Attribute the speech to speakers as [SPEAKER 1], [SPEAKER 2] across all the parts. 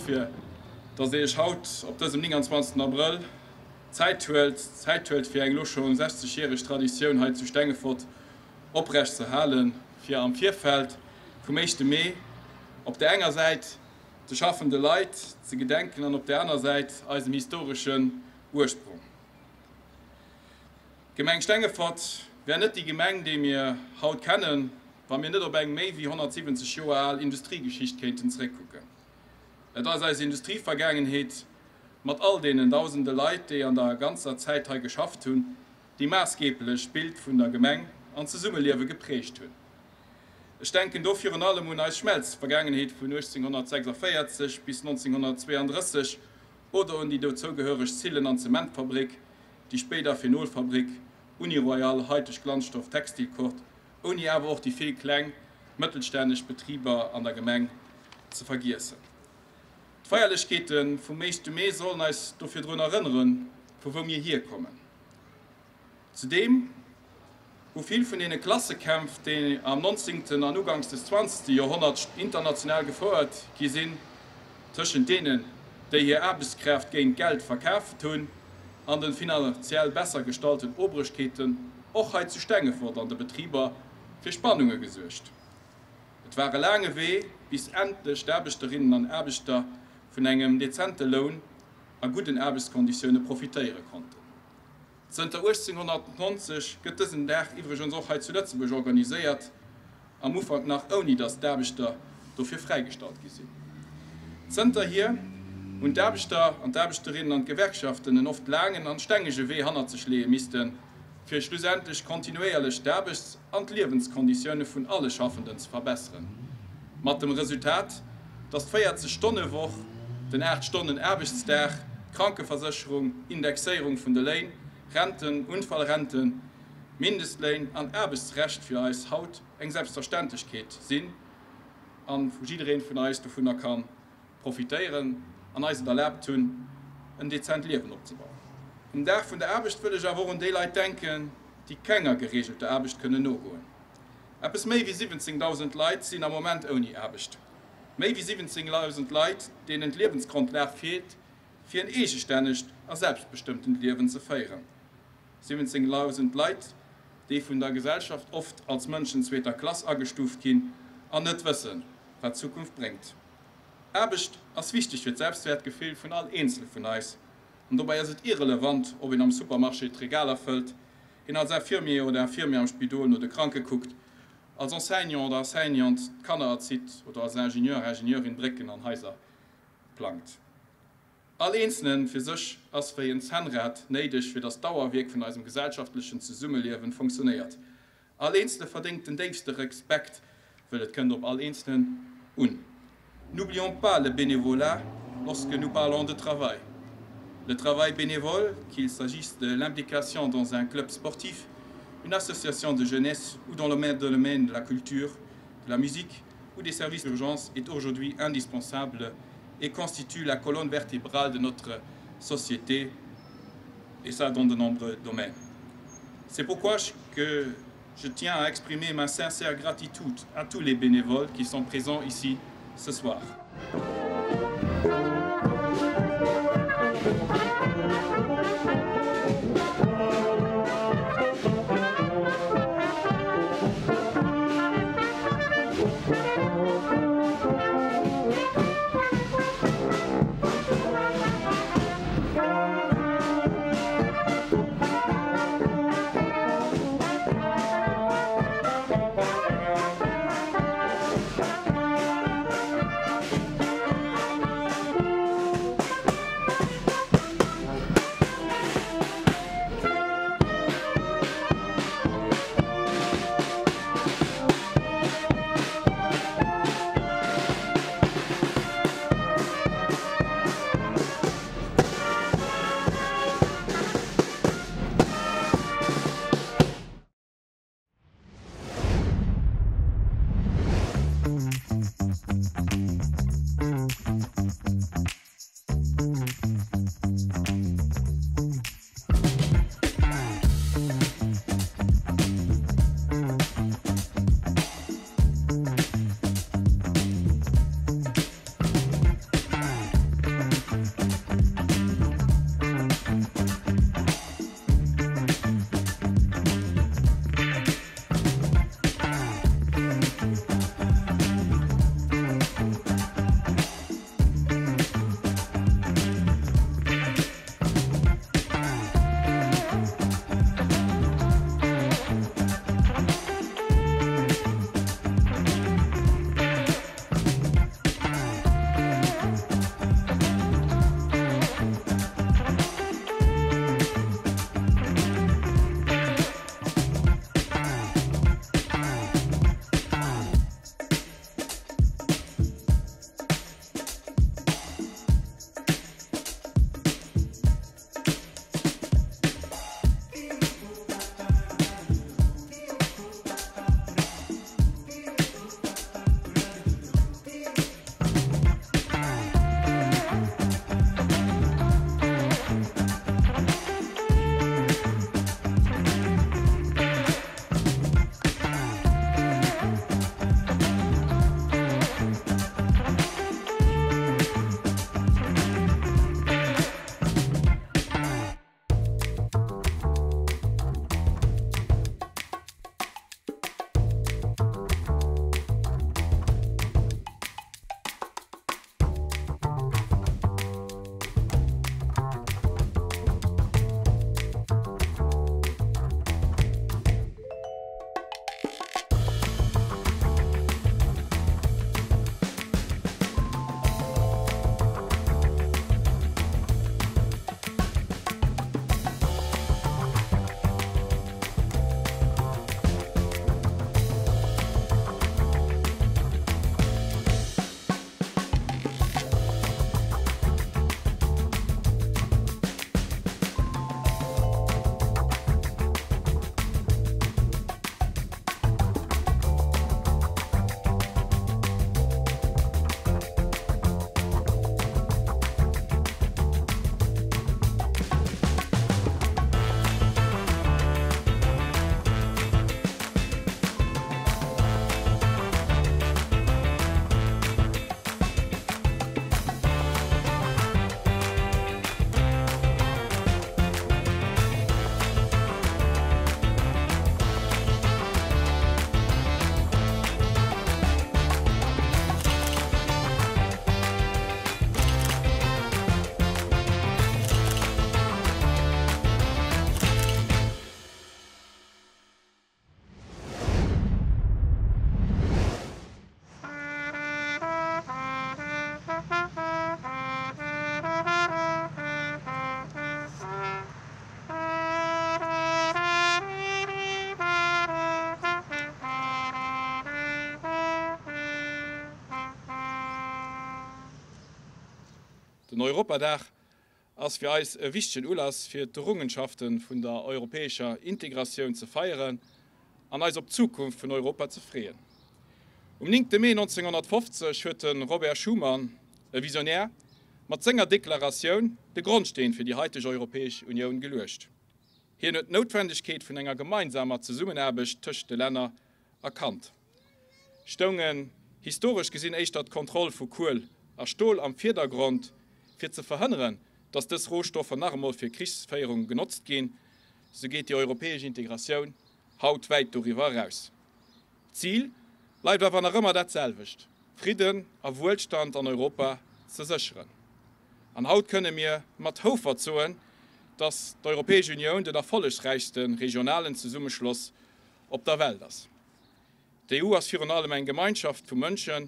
[SPEAKER 1] dofir, dass Dir Iech haut op dësem 29. Abrëll Zäit huelt, Zäit huelt fir eng elo scho 60 järeg Traditioun hei zu Stengefort oprecht ze halen, fir am Virfeld vum éischte Mee op där enger Säit de schaffende Leit ze gedenken an op där aner Säit eisem historeschen Ursprong. D'Gemeng Stengefort wär net déi Gemeng, déi mir haut kennen, wa mir net op eng méi wéi 170 Joer al Industriegeschicht kéinten zeréckkucken. Et ass eis Industrievergaangenheet mat all deenen dausende Leit, déi an der ganzer Zäit hei geschafft hunn, déi maassgeeblech d'Bild vun der Gemeng an d'Zesummeliewe geprägt hunn. Ech denken do virun allem un eis Schmelzvergaangenheet vun 1846 bis 1932 oder un déi dozougehöreg Zillen an Zementfabrik, déi spéider Phenolfabrik, Uniroyal, haiteg Glanzstoff Textilcord, ouni awer och déi vill kleng mëttelstänneg Betriber an der Gemeng ze vergiessen. D'Feierlechkeete vum éischte Mee sollen eis dofir drun erënneren, vu wou mir hierkommen. Zudeem hu vill vun deene Klassekämpf, déi am nonzéngten an uganks des zwanzegste Joerhonnerts international gefouert gi sinn, tëschent deenen, déi hir Aarbechtskraaft géint Geld verkaaft hunn, an de finanziell besser gestallten Oberegkeeten, och hei zu Stengefort an de Betriber, fir Spannunge gesuergt. Et war e laange Wee, bis endlech d'Aarbechterinnen an Aarbechter vun engem dezente Loun a gudden Aarbechtskonditioune profitéiere konnten. Zënter 1890 gëtt dësen Dag iwwregens och hei zu Lëtzebuerg organiséiert, am Ufank nach ouni datt d'Aarbechter dofir fräigestallt gi sinn. Zënterhier hunn d'Aarbechter an d'Aarbechterinnen an d'Gewerkschaften en oft laangen an stengege Wee hannert sech leeë missten, fir schlussendlech kontinuéierlech d'Aarbechts an d'Liewenskonditioune vun alle Schaffenden ze verbesseren, mat dem Resultat, dass d'Véierzeg Stonne Woch, den 8 Stonnen Aarbechtsdag, d'Krankeversécherung, Indexéierung vun de Léin, Renten, Unfallrenten, Mindestléin an Aarbechtsrecht fir eis haut eng Selbstverständlechkeet sinn a wou jiddereen vun eis dovunner ka profitéieren an eis et erlaabt hunn, en dezent Liewen opzebauen. Um Dag vun der Aarbecht wëll ech awer och un déi Leit denken, déi kenger gereegelter Aarbecht kënnen nogoen. Eppes méi wéi 17.000 Leit sinn am Moment ouni Aarbecht. Méi wéi 17.000 Leit, deenen d'Liewensgrondlag feelt, fir en eegestännegt a selbstbestëmmtent Liewen ze féieren. 17.000 Leit, déi vun der Gesellschaft oft als Mënschen zweeter Klass agestuuft ginn an net wëssen, wat d'Zukunft bréngt. Aarbecht ass wichteg fir d'Selbstwäertgefill vun all Eenzele vun eis. An dobäi ass et irrelevant, ob een am Supermarché d'Regaler fëllt, een als Infirmier oder Infirmière am Spidol no de Kranke kuckt, als Enseignant oder Enseignante d'Kanner erzitt oder als Ingenieur, Ingenieurin Brécken an Haiser plangt. All Eenzelnen fir sech ass wéi en Zännrad néideg, fir dass d'Dauerwierk vun eisem gesellschaftlechen Zesummeliewen funktionéiert. All Eenzele verdéngt den déifste Respekt, wëll et kënnt op all Eenzelen un. N'oublions pas le bénévolat lorsque nous parlons de travail. Le travail bénévole, qu'il s'agisse de l'implication dans un club sportif, une association de jeunesse ou dans le domaine de la culture, de la musique ou des services d'urgence est aujourd'hui indispensable et constitue la colonne vertébrale de notre société, et ça dans de nombreux domaines. C'est pourquoi que je tiens à exprimer ma sincère gratitude à tous les bénévoles qui sont présents ici ce soir. Den Europadag ass fir eis e wichtegen Ulass fir d'Errungenschafte vun der europäescher Integratioun ze feieren an eis op d'Zukunft vun Europa ze freeën. Um 9 Mee 1950 huet de Robert Schuman, e Visionär, mat senger Deklaratioun de Grondsteen fir déi haiteg Europäesch Unioun geluecht. Hien huet d'Noutwendegkeet vun enger gemeinsamer Zesummenaarbecht tëscht de Länner erkannt. Stoungen historesch gesinn éischter d'Kontroll vu Kuel a Stol am Virdergrond, fir ze verhënneren, datt dës Rohstoffer nach emol fir Krichsféierung genotzt ginn, sou geet déi europäesch Integratioun haut wäit doriwwer eraus. D'Zil bleift awer nach ëmmer dat selwecht, Fridden a Wuelstand an Europa ze sécheren. An haut kënne mir mat Houfert soen, datt d'Europäesch Unioun den erfollegsräichste regionalen Zesummeschloss op der Welt ass. D'EU ass virun allem eng Gemeinschaft vu Mënsche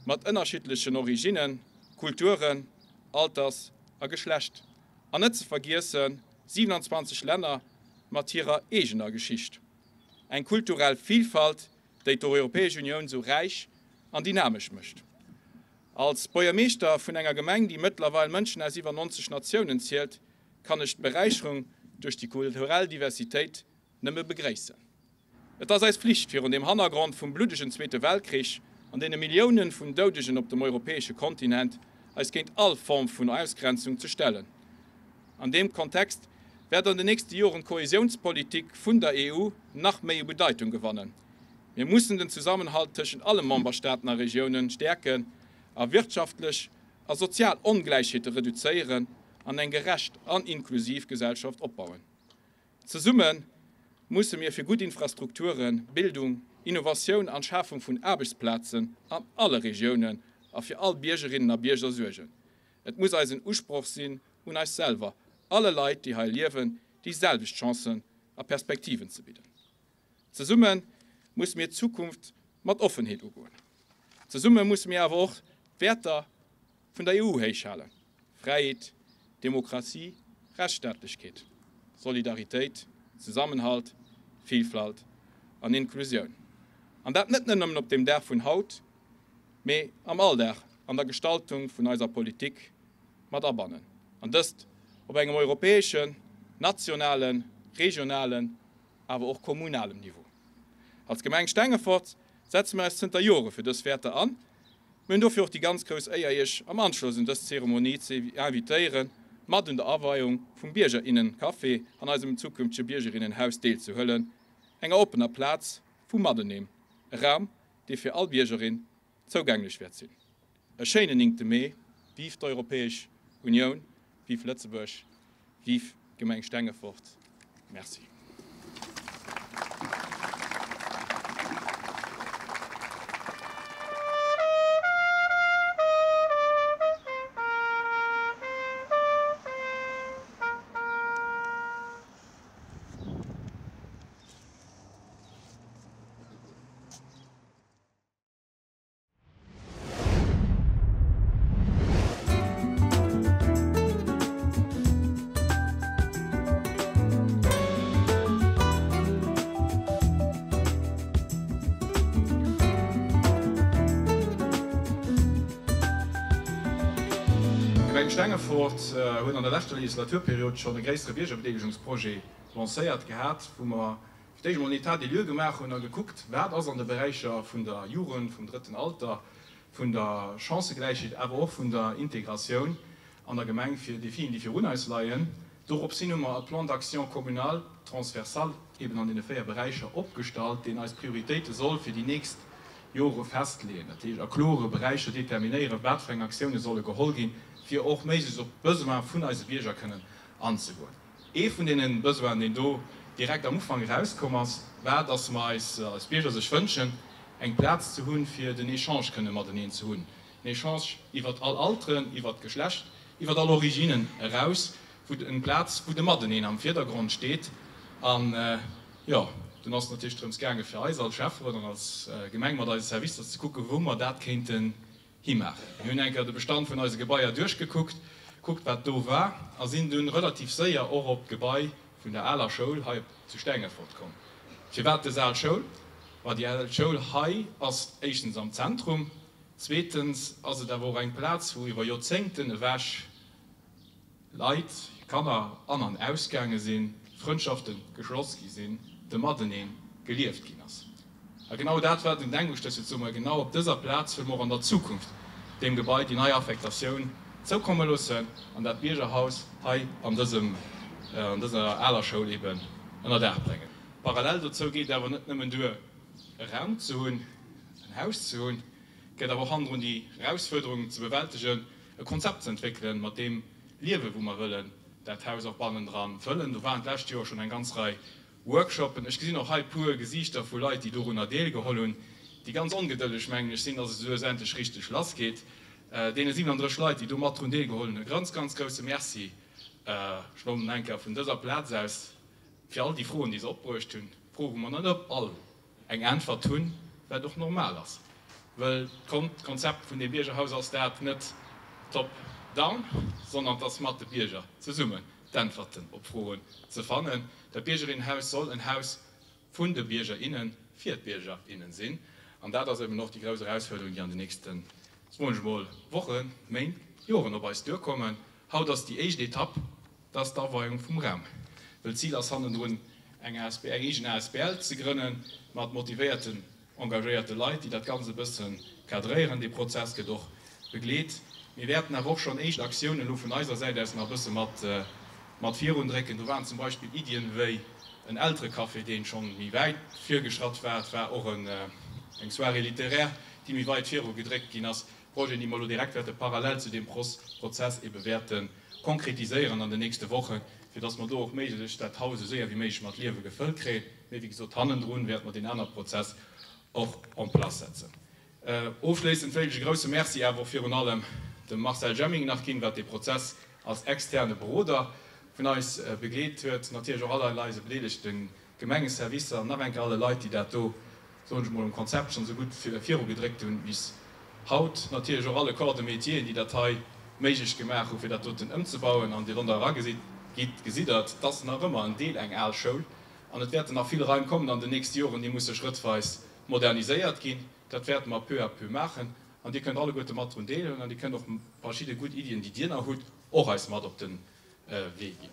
[SPEAKER 1] mat ënnerschiddlechen Originnen, Kulturen, Alters a Geschlecht an net ze vergiesse 27 Länner mat hirer eegener Geschicht. Eng kulturell Vilfalt, déi d'Europäesch Unioun sou räich an dynamesch mécht. Als Buergermeeschter vun enger Gemeng, déi mëttlerweil Mënschen aus iwwer 90 Natiounen zielt, kann ech d'Beräicherung duerch déi kulturell Diversitéit nëmme begréissen. Et ass eis Flicht, virun dem Hannergrond vum bluddegen Zweete Weltkrich an deene Milliounen vun Doudegen op dem europäesche Kontinent, eis géint all Form vun Ausgrenzung ze stellen. An deem Kontext wäert an den nächste Joren d'Kohäsiounspolitik vun der EU nach méi u Bedeitung gewannen. Mir mussen den Zusammenhalt tëschent alle Memberstaaten a Regiounen stäerken a wirtschaftlech a sozial Ongläichheete reduzéieren an eng gerecht an inklusiv Gesellschaft opbauen. Zesumme musse mir fir gutt Infrastrukturen, Bildung, Innovatioun an d'Schafung vun Aarbechtsplazen an alle Regiounen a fir all Biergerinnen a Bierger suergen. Et muss eisen Usproch sinn un eis selwer, alle Leit, déi hei liewen, déi selwecht Chancen a Perspektiven ze bidden. Zesumme musse mir d'Zukunft mat Offenheet ugoen. Zesumme musse mir awer och d'Wäerter vun der EU héichhalen, Fräiheet, Demokratie, Rechtsstaatlechkeet, Solidaritéit, Zesammenhalt, Vilfalt an Inklusioun. An dat net nëmmen op dem Dag vun haut, mee am Alldag an der Gestaltung vun eiser Politik mat abannen. An dëst op engem europäeschen, nationalen, regionalen, awer och kommunalem Niveau. Als Gemeng Stengefort setze mir eis zënter Jore fir dës Wäerter an. Mir hunn dofir och déi ganz grouss Éier Iech am Anschloss un dës Zeremonie ze invitéieren, mat un der Aweiung vum Biergerinnencafé an eisem zukünftege Biergerinnenhaus deelzehuelen, enger oppener Plaz vu Mateneen, e Raum, dee fir all Biergerin zougänglech wäert sinn. E schéinen 9 Mee, Vive d'Europäesch Unioun, vive Lëtzebuerg, vive d'Gemeng Stengefort. Merci. D'Gemeng Stengefort huet an der leschter Legislaturperiod schonn e gréissere Biergerbedeelegungsprojet lancéiert gehat, wou mer fir d'éischt emol en État des lieux gemaach hunn a gekuckt, wat ass an de Beräicher vun der Jugend, vum drëtten Alter, vun der Chancëgläichheet, awer och vun der Integratioun an der Gemeng fir Défien, déi virun eis leien. Dorops hin hu mer e Plan d'action communal transversal eben an deene 4 Beräicher opgestallt, deen eis Prioritéite soll fir déi nächst Jore festleeën, dat heescht a klore Beräicher determinéieren, wat fir eng Aktioune solle geholl ginn, fir och méiglechst op d'Besoin vun eise Bierger kënnen anzegoen. Ee vun deene Besoinen, deen do direkt am Ufank erauskomm ass, war, dass mer eis als Bierger sech wënschen, eng Plaz ze hunn, fir den Echange kënne mateneen ze hunn, en Echange iwwert all Alteren, iwwert d'Geschlecht, iwwert all Originnen eraus, wou eng Plaz, wou de Mateneen am Virdergrond steet. An, jo, dunn ass et natierlech drëms gaange fir eis als Schäfferot an als Gemeng mat eise Servicer ze kucken, wou mer dat kéinten himaachen. Mir hunn eng Kéier de Bestand vun eise Gebaier duerchgekuckt, kuckt wat do war a sinn dunn relativ séier och op d'Gebai vun der aler Schoul hei zu Stengefort komm. Firwat dës al Schoul? Ma déi al Schoul hei ass éischtens am Zentrum, zweetens ass et awer och eng Plaz wou iwwer Joerzéngten ewech. Leit, Kanner an an ausgaange sinn, Frëndschafte geschloss gi sinn, de Matenee gelieft ginn ass. A genau dat war den Denkustéiss fir ze soen, Ma genau op dëser Plaz wëlle mer och an der Zukunft deem Gebai déi nei Affektatioun zoukomme loossen an dat Biergerhaus hei an dësem, an dëser aler Schoul eben ënner Daach bréngen. Parallel dozou geet et awer net nëmmen duer, e Raum ze hunn, en Haus ze hunn, gëtt awer och hannendrun déi Erausfuerderung ze bewältegen, e Konzept ze entwéckelen, mat deem Liewe wou mer wëllen dat Haus och bannendran fëllen. Do waren d'lescht Joer schonn eng ganz Rei Workshoppen. Ech gesinn och hei puer Gesiichter vu Leit, déi dorunner deelgeholl hunn, déi ganz ongedëlleg, mengen ech, sinn, dass et esou endlech richteg lassgeet. Deene 37 Leit, déi do mat drun deelgeholl hunn, e ganz, ganz grousse Merci schonn eng Kéier vun dëser Plaz aus fir all déi Froen, déi se opbruecht hunn, Froen, wou mer net op all eng Äntwert hunn, wat och normal ass, wëll d'Konzept vun deem Biergerhaus ass dat net top down, sondern et ass mat de Bierger zesummen d'Äntwerten op Froen ze fannen. Dat Biergerinnenhaus soll en Haus vun de Bierger, innen fir d'Bierger, innen sinn an dat ass eben och déi grouss Erausfuerderung, déi an den nächsten, soen ech emol, Wochen, Méint, Joren op eis duerkommen. Haut ass déi éischt Etapp. Dat ass d'Aweiung vum Raum, wëll d'Zil ass hannendrun eng asbl, eng eegen asbl ze grënnen, mat motivéierten, engagéierte Leit, déi dat Ganzt e bësse cadréieren. Dee Prozess gëtt och begleet. Mir wäerten awer och schonn éischt Aktiounen elo vun eiser Säit aus nach e bësse mat mat virundrécken. Do waren zum Beispill Iddien wéi en Elterecafé, dee schonn méi wäit virgeschratt war. Et war och eng Soirée littéraire, déi méi weit virugedréckt ginn ass. Projeten, déi mer elo direkt wäerte parallel zu deem Prozess ebe wäerte konkretiséieren an den nächste Wochen, fir dass mer do och méiglechst dat Haus esou séier wéi méiglech mat Liewe gefëllt kréien. Mee wéi gesot, hannendrun wäerte mer deen anere Prozess och en place setzen. Ofschléissend wéilt ech e grouse Merci awer och virun allem dem Marcel Jemming nach ginn, wat dee Prozess als externe Beroder vun eis begleet huet, natierlech och all eise bedeelegte Gemengeservicer an nach eng Kéier alle Leit, déi dat do, soen ech emol, um Konzept schonn esou gutt virugedréckt hunn bis haut. Natierlech och alle Corps de métieren, déi dat hei méiglech gemaach hu fir dat doten ëmzebauen. An Dir drënner eragesitt gitt, gesitt Der, et ass nach ëmmer en Deel eng al Schoul an et wäerten nach vill Raim kommen an den nächste Joren, déi musse schrëttweis moderniséiert ginn. Dat wäerte mer peu à peu maachen an Dir kënnt alleguerte mat drun deelhuelen an Dir kënnt och verschidde gutt Iddien, déi Dir nach hutt, och eis mat op de Wee ginn.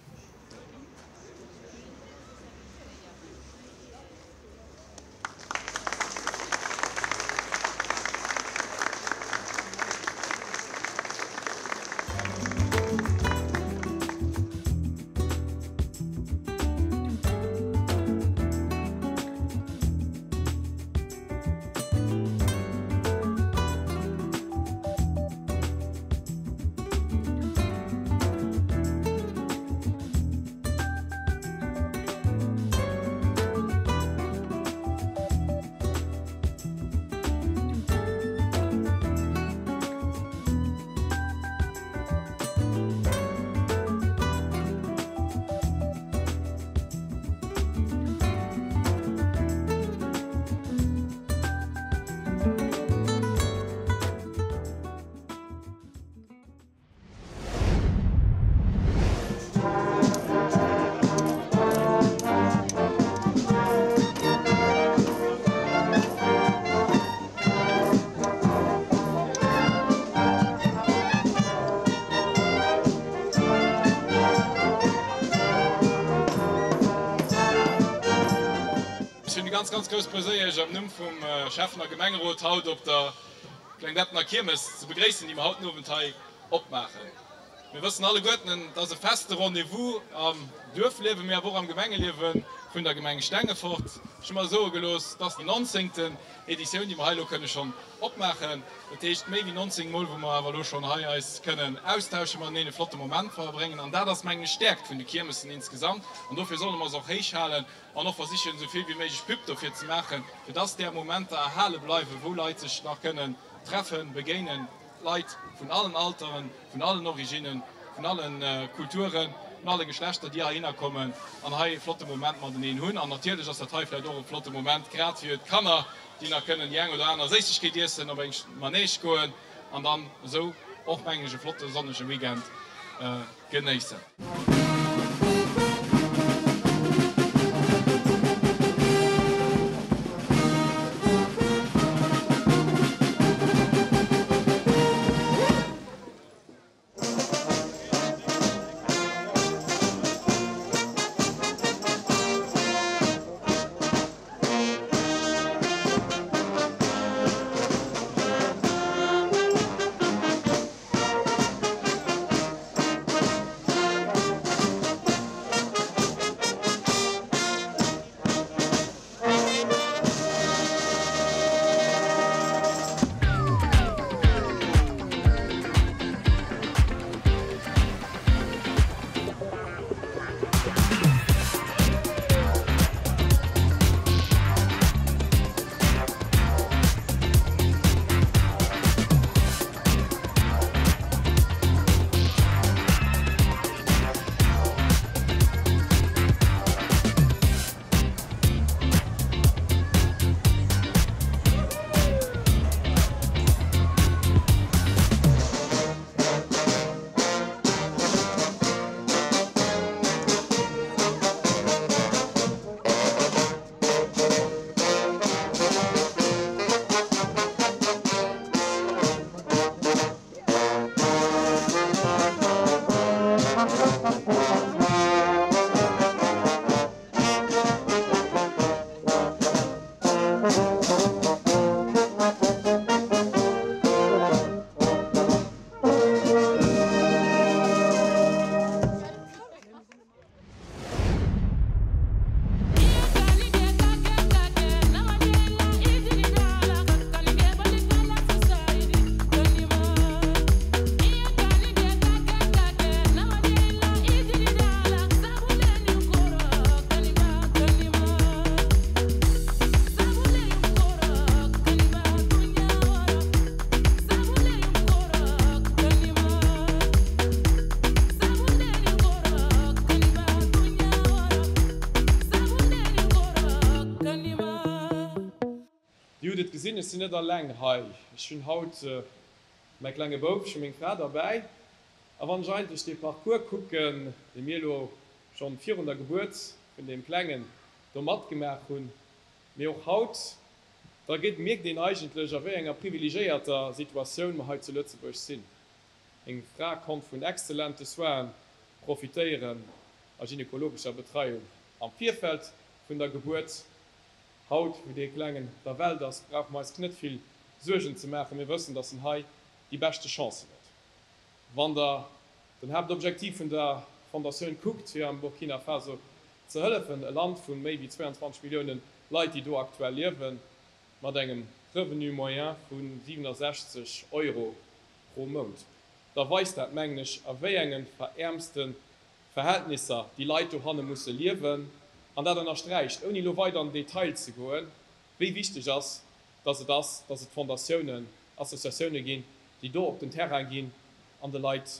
[SPEAKER 1] Ech hunn de ganz, ganz grousse Pleséier, Iech am Numm vum Schäffen a Gemengerot haut op der Klengbettener Kiermes ze begréissen, déi mer haut den Owend hei opmaachen. Mir wëssen alleguerten, et ass e feste Rendez-vous am Duerfliewen, mee awer och am Gemengeliewe vun der Gemeng Stengefort. Ech hu mer soe gelooss, et ass déi nonzéngten Editioun, déi mer hei elo kënne schonn opmaachen. Dat heescht, méi wéi 19 Mol, wou mer awer elo schonn hei eis kënnen austauschen, mateneen e flotte Moment verbréngen. An dat ass, mengen ech, d'Stäerkt vun de Kiermessen insgesamt. An dofir solle mer se och héich halen an och versichen, esou vill wéi méiglech Pub dofir ze maachen, fir dass där Momenter erhale bleiwen, wou Leit sech nach kënnen treffen, begéinen, Leit vun allen Alteren, vun allen Originnen, vun alle Kulturen, vun alle Geschlechter, déi heihinner kommen an hei e flotte Moment mateneen hunn. An natierlech ass dat hei vläicht och e flotte Moment, grad fir d'Kanner, déi nach kënnen déi eng oder aner Séissegkeet iessen, op eng Manège goen an dann esou och, mengen ech, e flotte sonnege Weekend genéissen. Dir hutt et gesinn, ech sinn net alleng hei. Ech hunn haut mäi klenge Bouf, ech hu meng Fra derbäi. A wann ech eigentlech dee Parcours kucken, dee mir elo schonn virun der Gebuert vun deem Klengen do matgemaach hunn, mee och haut, da mierkt een eigentlech, a wéi enger privilegéierter Situatioun mer hei zu Lëtzebuerg sinn. Meng Fra konnt vun exzellente Soinen profitéieren a gynekologescher Betreiung am Virfeld vun der Gebuert. Haut, wou dee Klengen op der Welt ass, brauche mer eis net vill Suergen ze maachen. Mir wëssen, dass en hei déi beschte Chancen huet. Wann Der den Haaptobjektiv vun der Fondatioun kuckt, fir am Burkina Faso ze hëllefen, e Land vu méi wéi 22 Milliounen Leit, déi do aktuell liewen, mat engem Revenu moyen vu 67 Euro pro Mount, da weist dat, mengen ech, a wéi enge veräermste Verhältnisser déi Leit dohanne musse liewen. An dat ënnersträicht, ouni elo weider an den Detail ze goen, wéi wichteg ass, dass et ass, dass et Fondatiounen, Associatioune ginn, déi do op den Terrain ginn an de Leit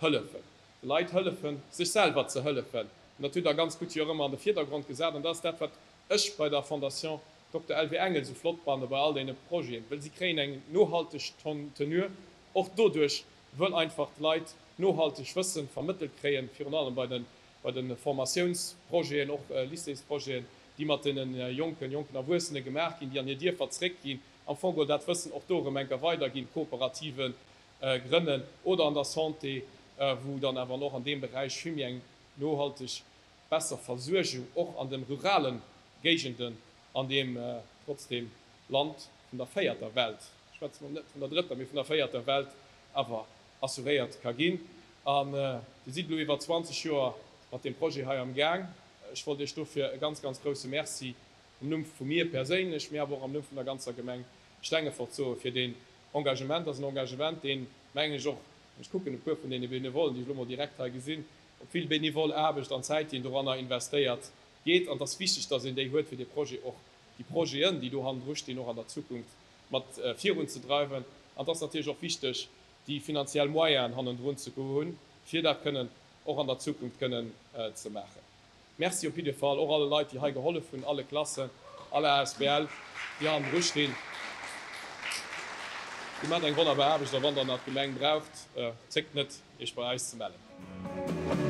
[SPEAKER 1] hëllefen. De Leit hëllefen, sech selwer ze hëllefen. An dat hutt Der ganz gutt jo och ëmmer an de Virdergrond gesat. An dat ass dat, wat ech bei der Fondation Dokter LW. Engel esou flott fanne bei all deene Projeten, wëll si kréien eng nohalteg Tenure och doduerch, wëll einfach d'Leit nohalteg Wëssen vermëttelt kréien, virun allem bei de bei de Formatiounsprojeten, och Lycéesprojeten, déi mat deene jonken, jonken Erwuessene gemaach ginn, déi an hir Dierfer zréckginn, am Fong geholl dat Wëssen och do erëm eng Kéier weiderginn, Kooperative grënnen oder an der Santé, wou dann awer och an deem Beräich vill méi eng nohalteg besser Versuergung och an de rurale Géigenden an deem trotzdem Land vun der véierter Welt, ech schwätzen elo net vun der drëtter, mee vun der véierter Welt, awer assuréiert ka ginn. An Dir sidd elo iwwer 20 Joer mat deem Projet hei am Gaang. Ech wollt Iech dofir e ganz, ganz grouse Merci am Numm vu mir perséinlech, mee awer och am Numm vun der ganzer Gemeng Stengefort soe fir deen Engagement. Dat ass en Engagement, deen, mengen ech, och, ech kucken e puer vun deene Benevollen, déi ech elo mol direkt hei gesinn, op vill benevol Aarbecht an Zäit, déi een doranner investéiert, geet. An et ass wichteg, dass een déi huet, fir dee Projet och, déi Projeten, déi do hannendru stinn, och an der Zukunft mat virunzedreiwen. An et ass natierlech och wichteg, déi finanziell Moyenen hannendrun ze hunn, fir dat kënnen och an der Zukunft kënnen ze maachen. Merci op jidde Fall och alle Leit, déi hei gehollef hunn, alle Klassen, alle asbl, déi hannendru stinn. Dir maacht eng wonnerbar Aarbecht a wann Der nach d'Gemeng braucht, zéckt net, Iech bei eis ze mellen.